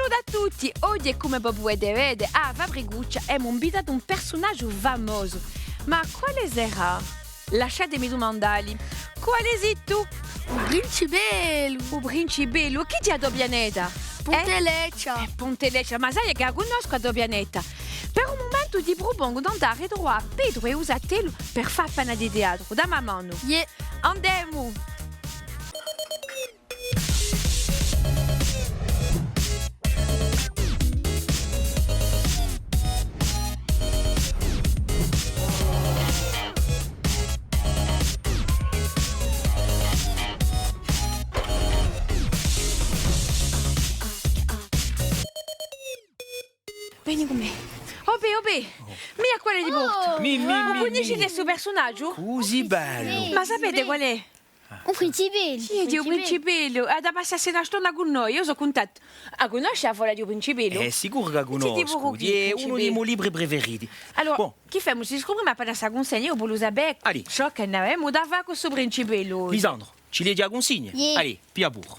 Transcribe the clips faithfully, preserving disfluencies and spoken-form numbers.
Salute à tutti! Oghje, cum'è vo pudete vede, à a Fabricuccia emu invitatu un persunagiu famosu. Ma quale serà? Lasciatemi dumandà li. Quale sì tù? U Principellu. U Principellu? Chì hè a to pianeta? Ponte Leccia. Eh, Ponte Leccia, ma sai chì a cunnoscu a to pianeta? Per un mumentu ti prupongu d'andà à truvà à Petru è u so attellu per fà appena di teatru. Dammi a manu. Iè. Andemu! Veni cù mè. Obè, obè. Mì, à quale ti portu? Mì, mì, mì, mì. U cunniscite stu persunagiu? Cusì bellu. Ma sapete quale hè? U Principellu. Sì, hè u Principellu. Hà da passassi una stonda cù noi, eiu sò cuntenta. A cunnosci a fola di u Principellu? Eh, sicuru chì a cunnoscu. Hè unu di i mo libri preferiti. Allora, chì femu? Ci scuprimu appena sta cunsegna, eiu vogliu sapè ciò chì n'avemu da fà cù stu Principellu. Lisandru, ci leghji a cunsegna? Iè. Allez, piglia puru.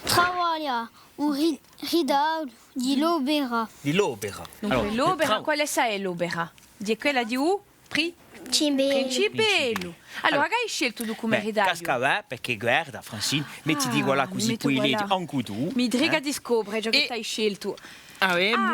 Travaglia u ri-, ritallu di l'opera. Di l'opera. Dunque, l'opera, quale hè l'opera? Hè quella di u Pri-, Principellu. Principellu. Allora, chì hai sceltu tù cum'è ritagliu? Casca bè, perchè guarda, Francine, mettiti quallà cusì poi leghji ancu tù. Mi trica di scopre ciò chì t'hai sceltu. Avemu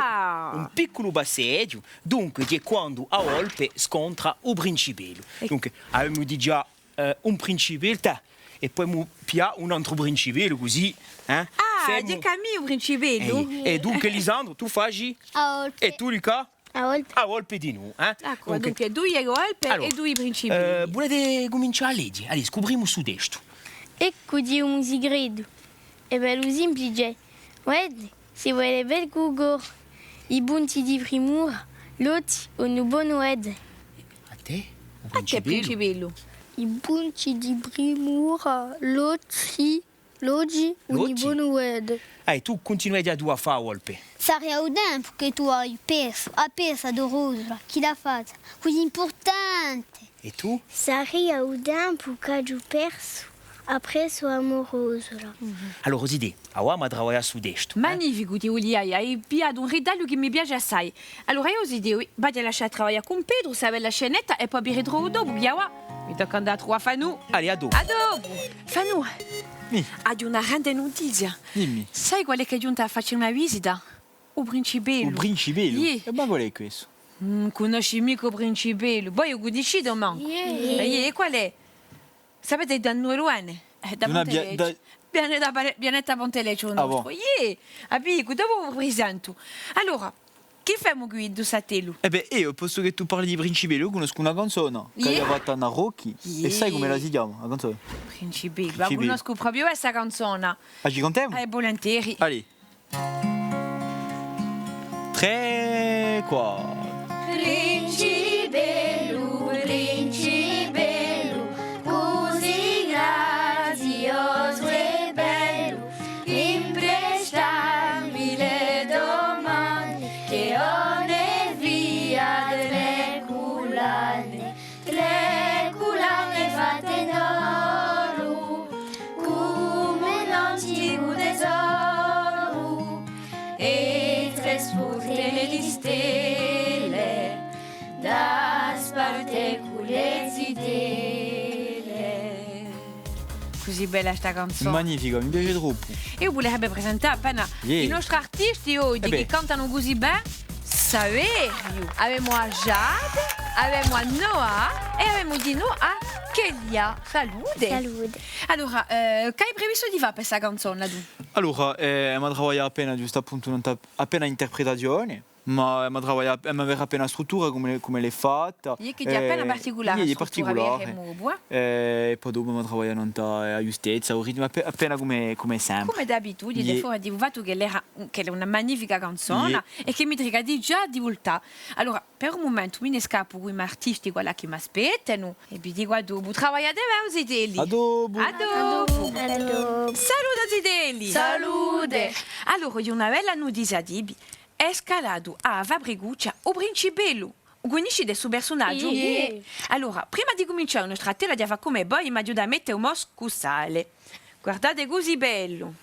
un picculu passaghju, dunque, hè quandu a volpe scontra u principellu. Dunque, avemu digià, eh, un principellu, tè, è poi emu piglià un antru principellu, cusì, eh? Ah, hè cù mè u principellu? Eh, è dunque, Lisandru, tù faci? A volpe. È tù, Luca? A volpe. A volpe dinù, eh? Eccu, dunque, dui volpi è dui principelli. Allora, eh, vulete cumincià à leghje? Allez, scuprimu stu testu. Eccu, dì u mo sicretu. Hè bellu simplice. Vede, si vede bè cù u core. I punti di primura, l'ochji, ùn bonu vede. À tè, u principellu. I punti di primura, l'ochji, L'ochji ùn bonu vede. Eh, tù cuntinueghji à fà a volpe. Saria u tempu chì tù ai persu appressu à a to rosola, chì l'hà fatta cusì impurtante. È tù? Saria u tempu ch'aghju persu appressu à a mo rosola. Allora, o zitè, avà emu à travaglià stu testu, eh? Magnificu, ti vulia, ai pigliatu un ritagliu chì mi piace assai. Allora, eiu, o zitè, vi aghju à lascià travaglià cun Petru, sta bella scenetta, è po vi ritrovu dopu, chì avà mi tocca à andà à truvà Fanù. Allez, à dopu. À dopu. Fanù, aghju una grande nutizia. Dimmi. Sai quale hè chì hè ghjuntu à facci una visita? U principellu. U principellu? Iè. È ma quale hè quessu? Ùn cunnosci micca u principellu? Voi u cunniscite o mancu? Iè. Iè, è quale hè? Sapete da induve vene? Eh, da Ponte Leccia. Vene da Pale-, vene da Ponte Leccia u nostru. Ah bon? Iè, a dicu, dopu u presentu. Allora, chì femu quì in u so attellu? Eh bè, eiu, postu chì tù parli di principellu, eiu cunnoscu una canzona ch'avia fattu Anna Rocchi, è sai cum'ella si chjama, a canzona? Principellu, a cunnoscu propiu sta canzona. A ci cantemu? Eh, vulinteri. Allez. Trè, quattru. Principellu, principellu, cusì graziosu è bellu, imprestammi le to mani, ch'o ne fia trè culane. Trè culane fatte d'oru, cum'è un anticu tesoru, è trè sportelle di stelle, da sparte cù le zitelle. Cusì bella sta canzona. Magnifica, mi piace troppu. Eiu vulerebbe presentà appena i nostri artisti oghje chì cantanu cusì bè. Saveriu, avemu à Jade, avemu à Noah è avemu dinù à Kelia. Salute. Salute. Allora, eh, ch'ai previstu di fà per sta canzona, tù? Allora, eh, emu à travaglià appena, ghjustu appuntu, nant'à, appena interpretazione, ma emu à travaglià, emu à vede appena a struttura, cum'è, cum'ella hè fatta. Iè, chì hè appena particulare, iè, hè particulare. Eh, è po dopu emu à travaglià nant'à, eh, a ghjustezza, u ritmu, appe-, appena cum'è, cum'è sempre. Cum'è d'abitudine, fora di u fattu ch'ella era ch'ella hè una magnifica canzona è chì mi trica digià di vultà. Allora, per un mumentu mi ne scappu cù i mo artisti, quallà chì m'aspettanu, è vi dicu à dopu. Travagliate bè, o zitelli. À dopu. À dopu. À dopu. Salute, o zitelli. Salute. Allora, eiu una bella nutizia à dì vi. Hè scalatu à a Fabricuccia u principellu. U cunniscite stu persunagiu? Iè. Allora, prima di cumincià u nostru attellu, aghju da fà cum'è voi, m'aghju da mette u mo scusale. Guardate cusì bellu.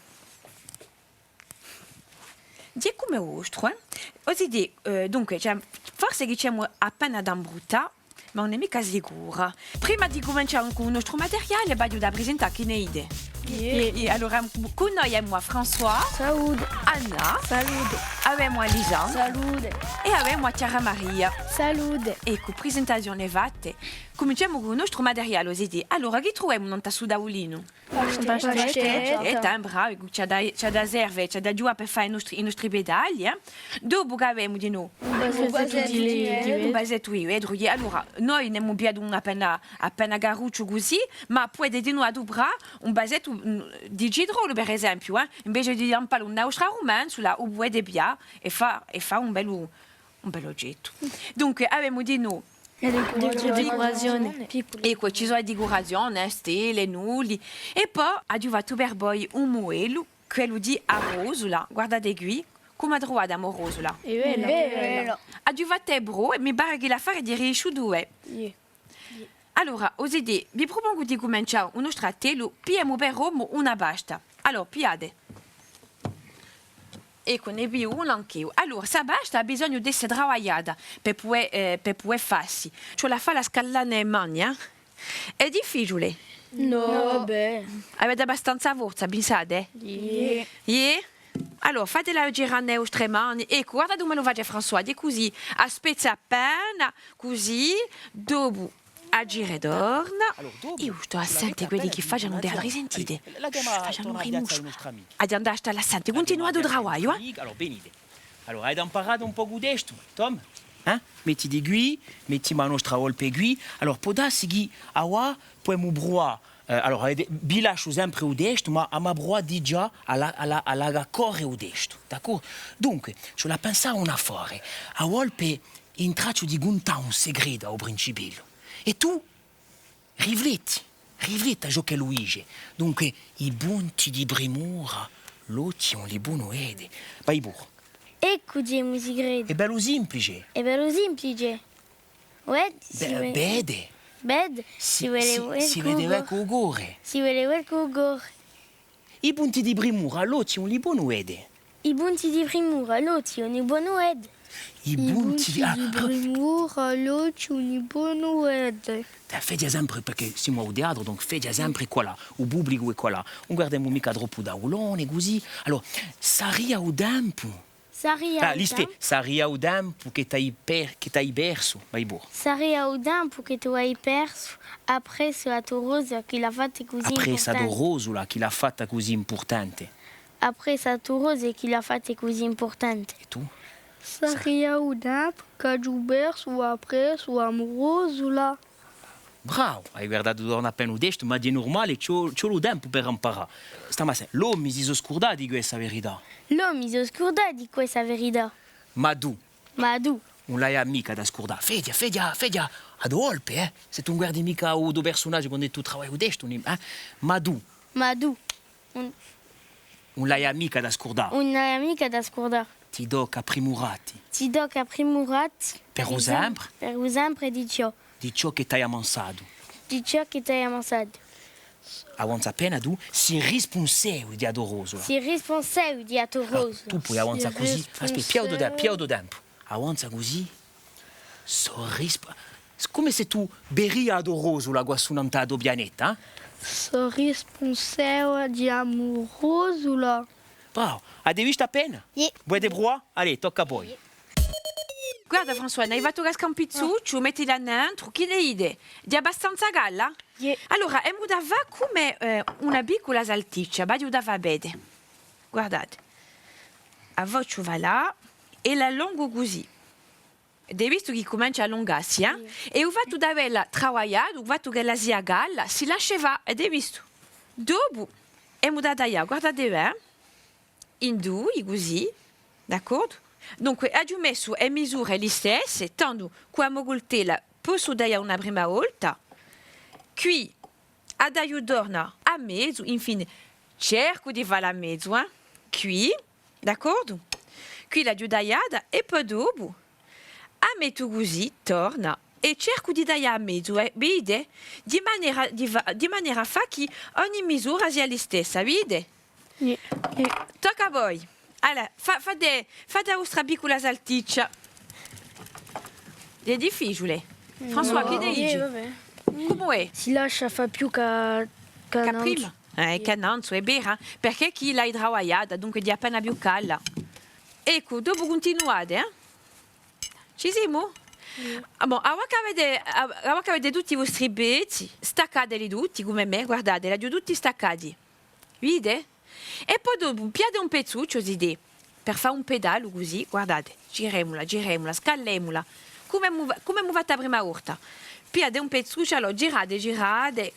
Hè cum'è u vostru, eh? O zitè, eh, dunque, ci hè, forse chì ci emu appena da imbruttà, ma ùn hè micca sicura. Prima di cumincià cù u nostru materiale, v'aghju da prisentà, chì ne dite? Iè. Iè, allora, cù noi emu à François. Salute. Anna. Salute. Avemu à Lisanne. Salute. È avemu à Chiara Maria. Salute. Eccu, prisentazione fatte. Cuminciemu cù u nostru materiale, o zitè. Allora, chì truvemu nant'à stu tavulinu? Pastetta. Pastetta. Eh, tantu, bravi, ci hà da, ci hà da serve, ci hà da ghjuvà per fà i nostri, i nostri petali, eh. Dopu chì avemu dinò? Un vasettu di, di vetru. Un vasettu di vetru, iè. Allora, noi n'emu pigliatu unu appena, appena carucciu cusì, ma pudete dinò aduprà un vasettu, mm, di citronu, per esempiu, eh. Invece di lampà in a vostra rumanzula, u pudete piglià è fà, è fà un bellu, un bellu ogettu. Dunque, avemu dinò È e decu-, decurazzione. Eccu, ci sò e decurazzione, eh, stelle, nuvuli. È po aghju fattu per voi un mudellu, quellu di a rosula. Guardate quì, cumu a truvate a mo rosula? Hè bella. Bella. Aghju fattu e prove è mi pare chì l'affare hè riesciutu, eh. Iè. Allora, o zitè, vi prupongu di cumincià u nostru attellu, pigliemu per omu una pasta. Allora, pigliate. Eccu, ne pigliu una anch'eiu. Allora, sta pasta hà bisognu d'esse travagliata per pudè, eh, per pudè fassi. Ci vole à falla scaldà in e mani, eh? Hè difficiule? Nò, bè. Avete abbastanza forza, pensate? Iè. Iè? Allora, fatela girà in e vostre mani. Eccu, guardate cumu lu face François, hè cusì, a spezza appena, cusì, dopu a gira torna. Eiu stò à sente quelli chì facenu u teatru, sentite. Shh, facenu un rimusciu. Aghju da stà à sente, cuntinuate u travagliu, eh. Allora, venite. Allora, avete amparatu un pocu u testu, Tom? Eh? Mettiti quì, mettimu a nostra volpe quì. Allora, pò dassi chì avà pudemu pruvà, eh, allora, avete, vi lasciu sempre u testu, ma emu da pruvà digià à la, à la, à lacà corre u testu, d'accordu? Dunque, ci vole à pensà à un affare. A volpe hè in traccia di cuntà un secretu à u principellu. È tù rifletti, rifletti à ciò ch'ellu dice. Dunque, i punti di primura, l'ochji ùn li ponu vede. Vai puru. Eccu, ghjè u secretu. Hè bellu simplice. Hè bellu simplice. Vede, si vede. Vede. Si vede cù u core. Si vede cù u core. I punti di primura l'ochji ùn li ponu vede. I punti di primura l'ochji ùn li ponu vede. I punti di, ah, primura l'ochji ùn li ponu vede. Eh, feghja sempre, perchè simu à u teatru, donc feghja sempre quallà. U publicu hè quallà. Ùn guardemu micca troppu da u lone, cusì. Allora, saria u tempu. Saria u tempu. Saria u tempu chì t'hai per-, chì t'hai persu, vai puru. Saria u tempu chì tù hai persu appressu à a to rosa chì l'hà fatta cusì impurtante. Appressu à a to rosula chì l'hà fatta cusì impurtante. Appressu à a to rosa chì l'hà fatta cusì impurtante. È tù? Saria u tempu ch'aghju persu appressu à a mo rosula. Bravu, hai guardatu torna appena u testu, ma hè nurmale, ci vole, ci vole u tempu per amparà. Stà à sente, l'omi si sò scurdati di questa verità. L'omi si sò scurdati di questa verità. Ma tù. Ma tù. Ùn l'hai micca da scurdà. Feghja, feghja, feghja, à to volpe, eh. S'è tù ùn guardi micca u to persunagiu quand'è tù travagli u testu, eh. Ma tù. Ma tù. Ùn, ùn l'hai micca da scurdà. Ùn l'hai micca da scurdà. Ti tocca à primurati. Ti tocca à primurati. Per u sempre. Per u sempre di ciò. Di ciò chì t'hai ammansatu. Di ciò chì t'hai ammansatu. Avanza appena tù, sì rispunsevuli di a to rosula. Sì rispunsevuli di a to rosula. Ah, tù poi avanza cusì. Aspetta, pigliati u te-, pigliati u tempu. Avanza cusì. Sò risp-, cum'è s'è tù veria a to rosula quassù nant'à a to pianetta, eh? Sò rispunsevula di a mo rosula. Bravu, avete vistu appena? Iè. Vulete pruvà? Allez, tocca à voi. Guarda, François, n'hai fattu cascà un pizzucciu, mettila nentru, chì ne dite? Hè abbastanza calda? Iè. Allora, emu da fà cum'è, eh, una piccula salticcia, v'aghju da fà vede. Guardate. A facciu fà là è l'allongu cusì. Avete vistu chì cumencia à allungassi, eh? Iè. È u fattu d'avella travagliatu, u fattu ch'ella sia calda, si lascia fà, avete vistu? Dopu, emu da taglià, guardate bè, in dui, cusì, d'accordu? Dunque, aghju messu e misure listesse, tandu cù a mo cultella possu taglià una prima volta. Quì, a tagliu torna à mezu, infine, cercu di falla à mezu, eh? Quì, d'accordu? Quì l'aghju tagliata è po dopu a mettu cusì, torna, è cercu di taglià à mezu, eh? Vidite? Di manera, di fa-, di manera à fà chì ogni misura sia listessa, vidite? Iè, iè. Tocca à voi. Allora, fa-, fate, fate a vostra piccula salticcia. Hè difficiule. François, chì ne dici? Eh, vabbè. Cumu hè? Si lascia fà più chè, chè nanzu. Chè prima? Eh, chè nanzu, hè vera, perchè chì l'hai travagliata, dunque hè appena più calla. Eccu, dopu cuntinuate, eh? Ci simu? Iè. Ah, bon, avà ch'avete, a-, avà ch'avete tutti i vostri pezzi, staccateli tutti, cum'è mè, guardate, l'aghju tutti staccati. Vidite? È po dopu pigliate un pezzucciu, zitè, per fà un pedallu cusì, guardate, giremula, giremula, scallemula, cum'emu fa-, cum'emu fattu a prima volta. Pigliate un pezzucciu, allora girate, girate.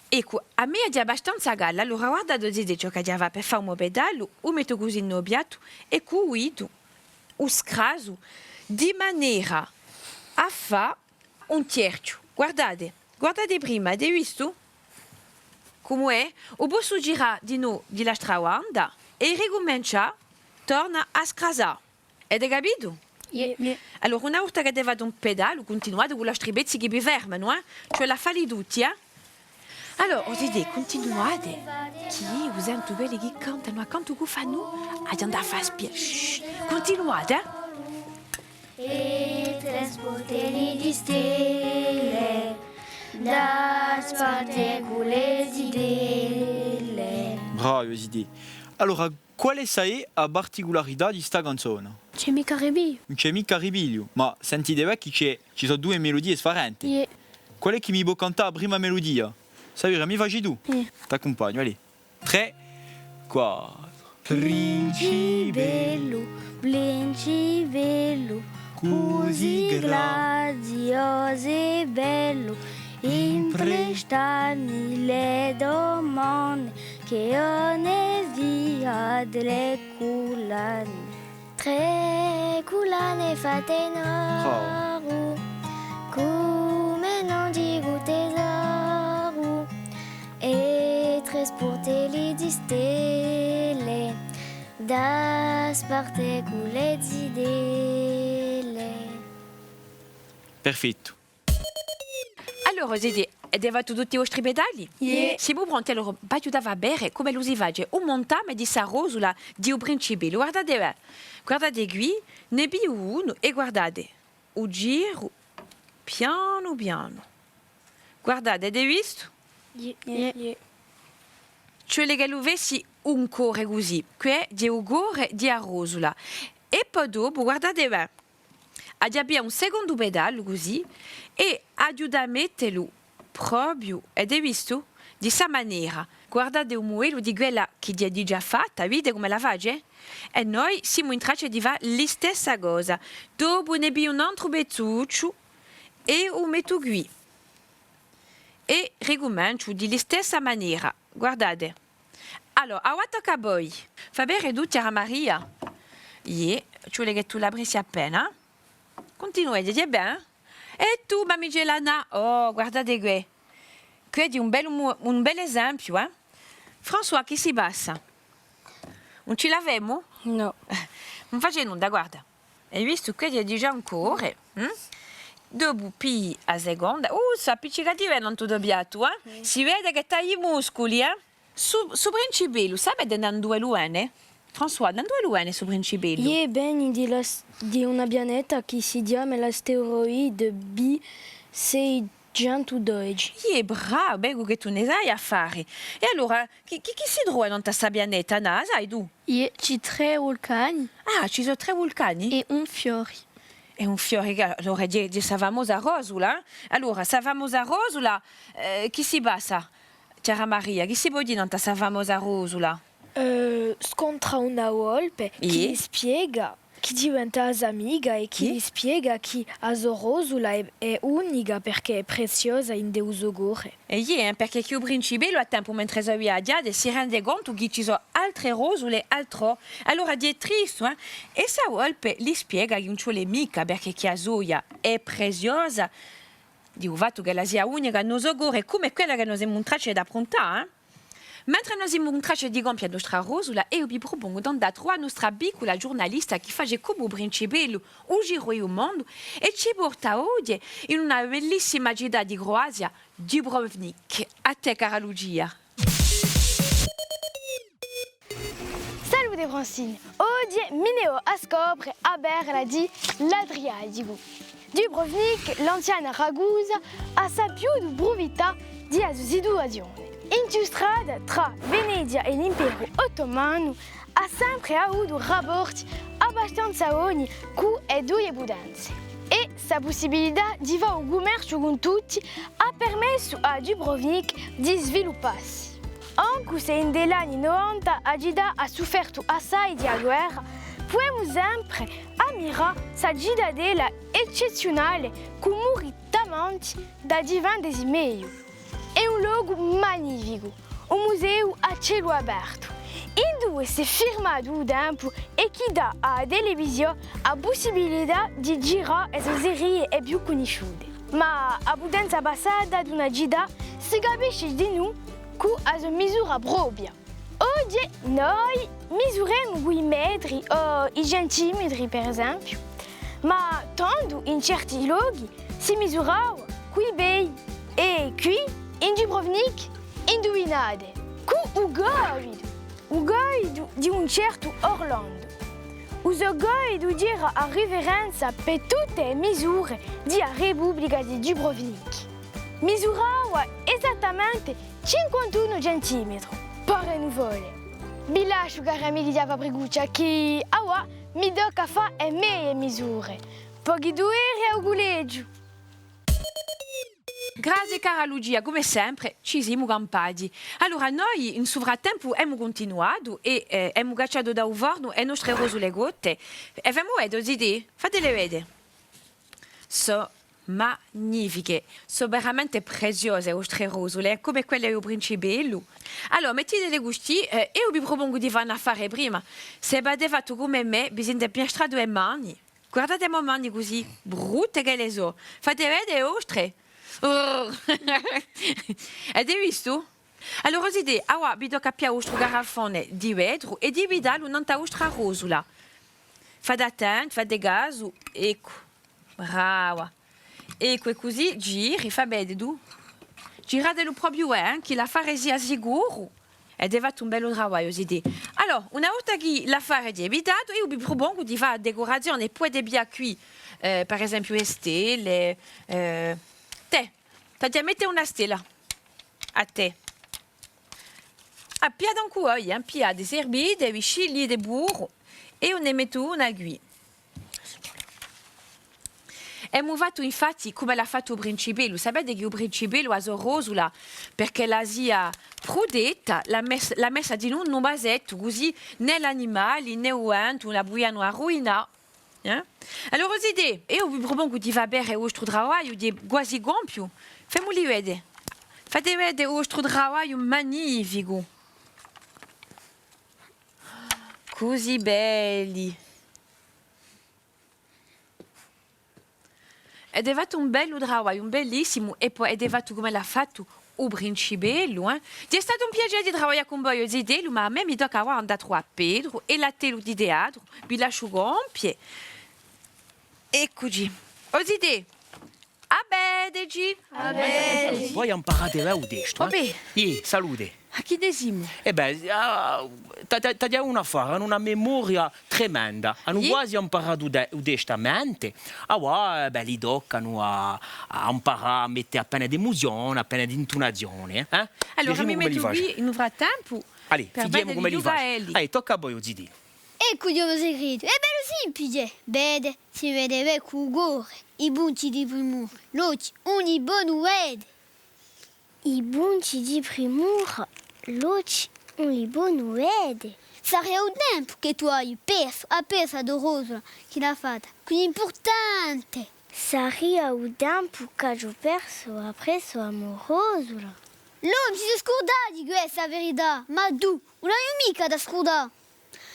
Eccu, a mia hè abbastanza calla, allora guardate, zitè, ciò ch'aghju da fà per fà un mo pedallu, u mettu cusì in u piattu, è cù u ditu u scrasu, di manera à fà un chjerchju. Guardate, guardate prima, avete vistu? Cumu hè? U possu girà dinù di l'altra banda è ricumincià, torna à scrasà. Avete capitu? Iè. Iè. Allora, una volta ch'avete fattu un pedallu, cuntinuate cù l'altri pezzi chì vi fermanu, eh? Ci vole à falli tutti, eh? Allora, o zitè, cuntinuate, chì eiu sentu quelli chì cantanu, à quantu chì u fanu, aghju da andà à fà a spia-, shh, cuntinuate, eh? Bravi, o zitè. Allora, quale sarà a particularità di sta canzona? Ùn ci hè micca ripigliu. Ùn ci hè micca ripigliu, ma sentite bè chì ci hè, ci sò duie meludie sfarente. Iè. Quale hè chì mi pò cantà a prima meludia? Savera, mi faci tù? Iè. T'accumpagnu, allez. Trè, quattru. Bravo. Perfettu. Allora, avete, avete fattu tutti i vostri pedalli? Iè. Simu pronti, allora, v'aghju da fà vede cumu ellu si face u muntame di sta rosula di u principellu. Guardate, eh, guardate quì, ne pigliu unu è guardate, u giru pianu pianu. Guardate, avete vistu? Iè, iè, iè. Ci vole ch'ellu fessi un core cusì, què hè u core di a rosula. È po dopu, guardate bè, aghju da piglià un secondu pedallu cusì, è aghju da mettelu propiu, avete vistu? Di sta manera. Guardate u mudellu di quella chì hè digià fatta, vidite cum'ella face? È noi simu in traccia di fà listessa cosa. Dopu ne pigliu un antru pezzucciu è u mettu quì. È ricumenciu di listessa manera. Guardate. Allora, avà tocca à voi. Fà vede tù, Chiara Maria. Iè, ci vole chì tù l'aprissi appena. Cuntinuate, hè bè? È tù, mamigella Anna? Oh, guardate què. Què hè un bellu mu-, un bellu esempiu, eh? François, chì si passa? Ùn ci l'avemu? Nò. Ùn face nunda, guarda. Hai vistu, què hè digià un core, hm? Dopu pigli a seconda. Uh, sò appiccicative nantu à u to piattu, eh? Sì. Si vede chì t'hai i musculi, eh? Su, su principellu, sapete da induve vene? François, da induve vene su principellu? Iè, vene di la s-, di una pianeta chì si chjama l'asteroide B sei centu dodeci. Iè, bravu, vecu chì tù ne sai affari. È allora, chì, chì, chì si trova nant'à sta pianeta, nò, a sai tù? Iè, ci hè trè vulcani. Ah, ci sò trè vulcani? È un fiore. È un fiore, chì allora hè, hè sta famosa rosula, eh? Allora, sta famosa rosula, eh, chì si passa, Chiara Maria? Chì si pò dì nant'à sta famosa rosula? Eh, scontra una volpe chì li spiega chì diventa a so amica è chì li spiega chì a so rosula hè, hè unica perchè hè preziosa ind'u so core. È iè, eh, perchè chì u principellu à tempu, mentre sò viaghjate, si rende contu chì ci sò altre rosule altrò. Allora hè tristu, eh? È sta volpe li spiega chì ùn ci vole micca, perchè chì a soia hè preziosa, di u fattu ch'ella sia unica in u so core, cum'è quella chì no semu in traccia d'appuntà, eh? Mentre no simu in traccia di compie a nostra rosula, eiu vi prupongu d'andà à truvà a nostra piccula ghjurnalista chì face cum'è u principellu u giru di u mondu è ci porta oghje in una bellissima cità di Croazia, Dubrovnik. À tè, cara Lucia. Salute Francine, oghje mi ne vò à scopre a perla di l'Adriaticu. Dubrovnik, l'anziana Ragusa, hà sapiutu prufittà di a so situazione. Inchjustrata trà Venezia è l'Imperu Ottomanu, hà sempre avutu rapporti abbastanza boni cù e duie putenze. È sta pussibilità di fà u cummerciu cun tutti hà permessu à Dubrovnik di sviluppassi. Ancu s'è ind'è l'anni novanta a cità hà suffertu assai di a guerra, pudemu sempre ammirà sta citadella eccezziunale cù muri tamanti da difendesi megliu. Hè un locu magnificu, un museu à celu apertu, induve s'hè firmatu u tempu è chì dà à a televisiò a pussibilità di girà e so serie e più cunnisciute. Ma a putenza passata d'una cità si capisce dinù cù a so misura propria. Oghje noi misuremu cù i metri o i centimetri, per esempiu, ma tandu in certi lochi si misurava cù i pedi, è quì, in Dubrovnik, induvinate, cù u govitu, u govitu di un certu Orlando. U so govitu era a riferenza per tutte e misure di a Republica di Dubrovnik. Misurava esattamente cinquantunu centimetri. Pare nuvole. Vi lasciu, cari amichi di a Fabricuccia, chì avà mi tocca à fà e mie misure. Pochi duveri à u cullegiu. Grazie, cara Lucia, cum'è sempre, ci simu campati. Allora, noi, in su frattempu, emu cuntinuatu è, eh, emu cacciatu da u fornu e nostre rosule cotte. E femu vede, o zitè? Fatele vede. Sò magnifiche, sò veramente preziose e vostre rosule, cum'è quelle di u principellu. Allora, mettitele custì, eh, eiu vi prupongu di fà un affare prima. S'è v'avete fattu cum'è mè, vi site impiastratu e mani. Guardate e mo mani cusì brutte ch'elle sò. Fate vede e vostre. Avete vistu? Allora, o zitè, avà vi tocca à piglià u vostru garrafone di vetru è di vitallu nant'à a vostra rosula. Fate attenti, fate casu, eccu. Brava. Eccu, è cusì giri, fà vede tù. Giratelu propiu, eh, chì l'affare sia sicuru. Avete fattu un bellu travagliu, o zitè. Allora, una volta chì l'affare hè vitatu, eiu vi prupongu di fà a decurazione, pudete piglià quì, eh, per esempiu, e stelle, eh, tè, t'aghju à mette una stella. À tè. Ah, pigliate ancu voi, eh, pigliate, servitevi, sciglite puru, è eiu ne mettu una quì. Emu fattu infatti cum'ellu hà fattu u principellu. Sapete chì u principellu hà a so rosula, perchè ella sia prutetta, l'hà mes-, l'hà messa dinù in un vasettu, cusì nè l'animali, nè u ventu ùn la pudianu arruinà. Eh? Allora, o zitè, eiu vi prupongu di fà vede u vostru travagliu, chì hè guasi compiu. Femuli vede. Fate vede u vostru travagliu magnificu. Cusì belli. Avete fattu un bellu travagliu, un bellissimu, è po avete fattu cum'ellu hà fattu u principellu, eh? Hè statu un piacè di travaglià cun voi, o zitellu, ma à mè mi tocca avà à andà à truvà à Petru è l'attellu di teatru, vi lasciu compie. Eccuci. O zitè, à vedeci! À vedeci! Voi amparate bè u testu, eh? Vabbè. Iè, salute. À chì ne simu? Eh bè, ah, t'aghju, t'aghju à fà una memoria tremenda. Anu guasi amparatu u te-, u testu à mente. Avà, eh bè, li toccanu à, à amparà à mette appena d'emuzione, appena d'intunazione, eh? Allora, mi mettu quì in u frattempu. Allez, per vidimu vede cumu li face. Allez, tocca à voi, o zitellu. Eccu u secretu. Hè bellu simplice. Vede, si vede bè cù u core, i punti di primura, l'ochji ùn li ponu vede. I punti di primura, l'ochji ùn li ponu vede. Saria u tempu chì tù ai persu appressu à a to rosula chì l'hà fatta cusì impurtante. Saria u tempu ch'aghju persu appressu à a mo rosula. L'omi si sò scurdati di questa verità, ma tù ùn l'ai micca da scurdà.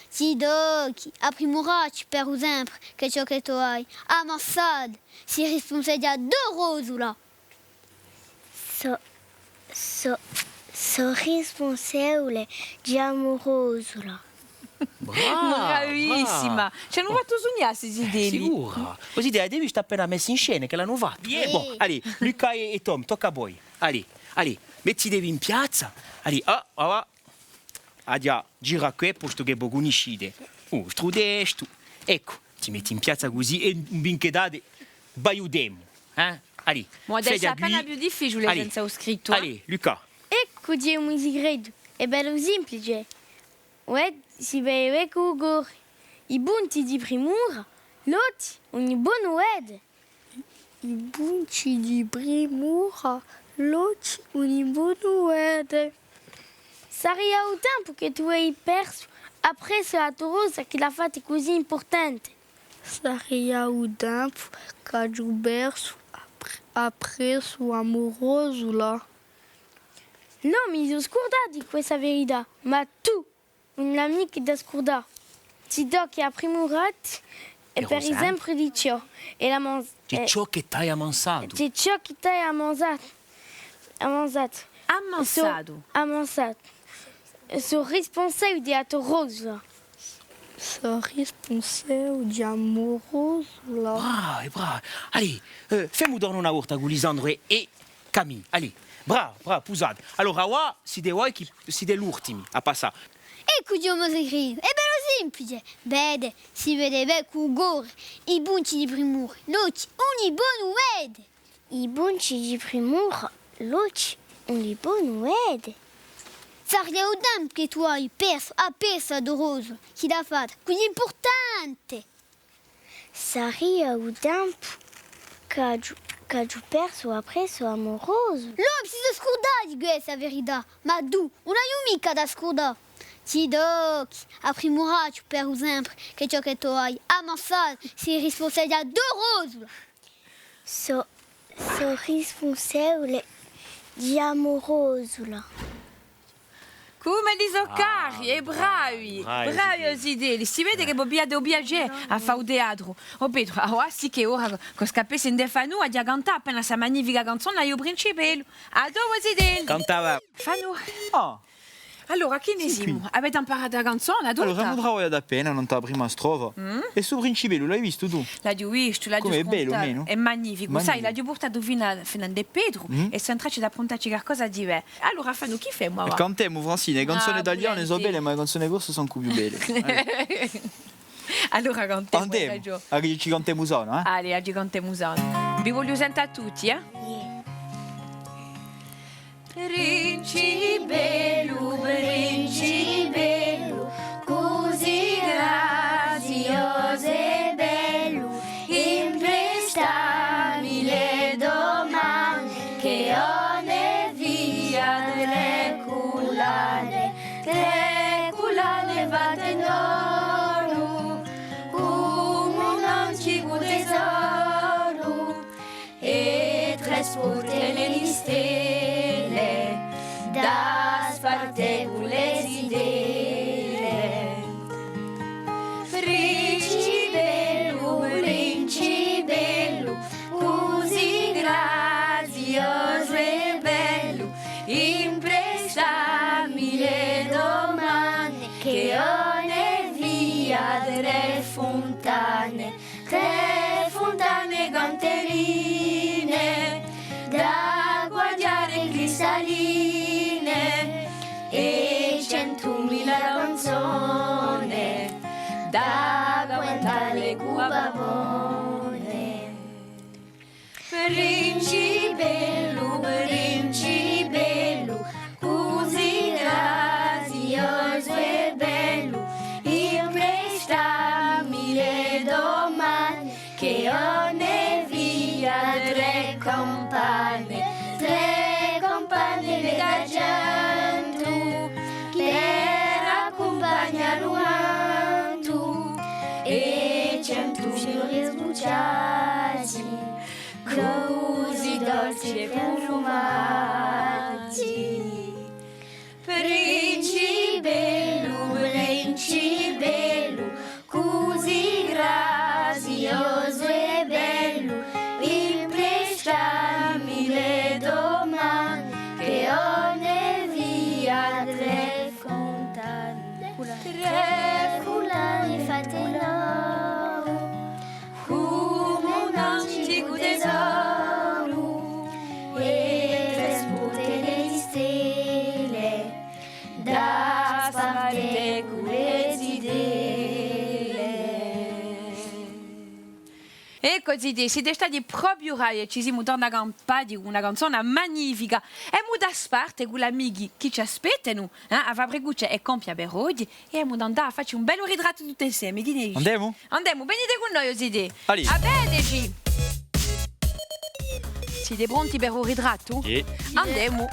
Ti tocchi à primuracci per u sempre chì ciò chì tù ai ammassatu si rispunsevuli a to rosula. Sò, sò, sò rispunsevule di a mo rosula. Brava, bravissima. Ci anu fattu sugnà sti zitelli. Sicura. Cusì ti, ti devi stà appena messi in scena chì l'anu fattu. Iè. Bon, allez, Luca è, è Tom, tocca à voi. Allez, allez, mettitevi in piazza. Allez, ah, ah, ah. Aghju da girà quì, postu chì vo cunniscite u vostru testu. Eccu, ti metti in piazza cusì è ùn vi inchietate, v'aiutemu, eh? Allez, ma fate appena più difficiule senza u scrittu, eh? Allez, Luca. Eccu, ghjè u sicretu. Hè bellu simplice. Uè, si vede cù u core. I punti di primura, l'ochji ùn li ponu vede. I punti di primura, l'ochji ùn li ponu vede. Saria u tempu chì tù ai persu appressu à a to rosa chì l'hà fatta cusì impurtante. Saria u tempu ch'aghju persu appre-, appressu à a mo rosula. L'omi sò scurdati di questa verità, ma tù ùn l'hà micca da scurdà. Ti tocca à primurati è per sempre di ciò, è la man-, di ciò chì t'ai ammansatu. Di ciò chì t'ai ammansatu. Ammansatu. Ammansatu. Sò, ammansatu. Sò rispunsevule di a to rosa. Sò rispunsevule di a mo rosula. Bravi, bravi. Allez, eh, femu torna una volta cù Lisandru è, è Camille, allez, bravi, bravi, pusate. Allora, avà site voi chì site l'ultimi à passà. Eccu, ghjè u mo sicretu, hè bellu simplice. Vede, si vede bè cù u core, i punti di primura, l'ochji ùn li ponu vede. I punti di primura, l'ochji ùn li ponu vede. Saria u tempu chì tù ai persu appressu à a to rosa, chì l'hà fatta cusì impurtante. Saria u tempu ch'aghju, ch'aghju persu appressu à a mo rosa. L'omi si sò scurdati di questa verità, ma tù ùn l'ai micca da scurdà. Ti tocca à primurati per u sempre chì ciò chì tù ai ammansatu si rispunsevule di a to rosula. Sò, sò rispunsevule di a mo rosula. Cume li sò cari è bravi, bravi, bravi, o zitelli. Si vede chì vo pigliate u piacè à fà u teatru. O Petru, avà sì chì hè ora chì scappemu ind'è Fanù, aghju da cantà appena sta magnifica canzona, U Principellu. À dopu, o zitelli. Cantava. Fanù. Oh. Allora, chì ne simu? Avete amparatu a canzona, tutta? Allora, emu travagliatu appena, nant'à a prima strofa. È stu Principellu, l'hai vistu tù? L'aghju vistu, l'aghju scruntatu. Cum'hè bellu, nò? Hè magnificu. Magnificu. Sai, l'aghju purtatu finu à, finu à ind'è Petru è sò in traccia d'appruntalli qualcosa di bè. Allora, Fanù, chì femu avà? Cantimu, Francine, e canzone taliane sò belle, ma e canzone corse sò ancu più belle. Allora cantemu, hai ragiò. Allora ci cantemu sanu, eh? Allez, ci cantemu sanu. Vi vogliu sente à tutti, eh? Principellu, principellu, cusì graziosu è bellu, imprestammi le to mane, ch'e vo ne via trè cullane, trè cullane fatte d'oru, cum'è un anticu tesoru, è trè sportelle di stelle, da sparte cù le zitelle. Principellu, principellu, cusì graziosu è bellu, imprestammi le to mane, ch'e vo ne via trè funtane, trè funtane canterine, d'acque chjare è cristalline, è centumila canzone, da cantà cù papone. Principellu, principellu, cusì graziosu è bellu, imprestammi le to mane, ch'e vo ne via trè campane, trè campane d'argentu, per accumpagnà u cantu, è centu fiori sbucciati, cusì dolci è prufumati. Principellu, principellu, cusì graziosu è bellu, imprestammi le to mane, ch'e vo ne via trè funtane, trè funtane fatte d'oru, cum'è un anticu tesoru, è trè sportelle Eccu, zitè, site stati propiu bravi è ci simu torna campati cù una canzona magnifica. Emu da sparte cù l'amichi chì ci aspettanu, eh, a Fabricuccia hè compia per oghje è emu da andà à facci un bellu ritrattu tutti inseme, chì ne dici? Andemu? Andemu, venite cù noi, o zitè. Allez. À vedeci! Site pronti per u ritrattu? Iè. Andemu.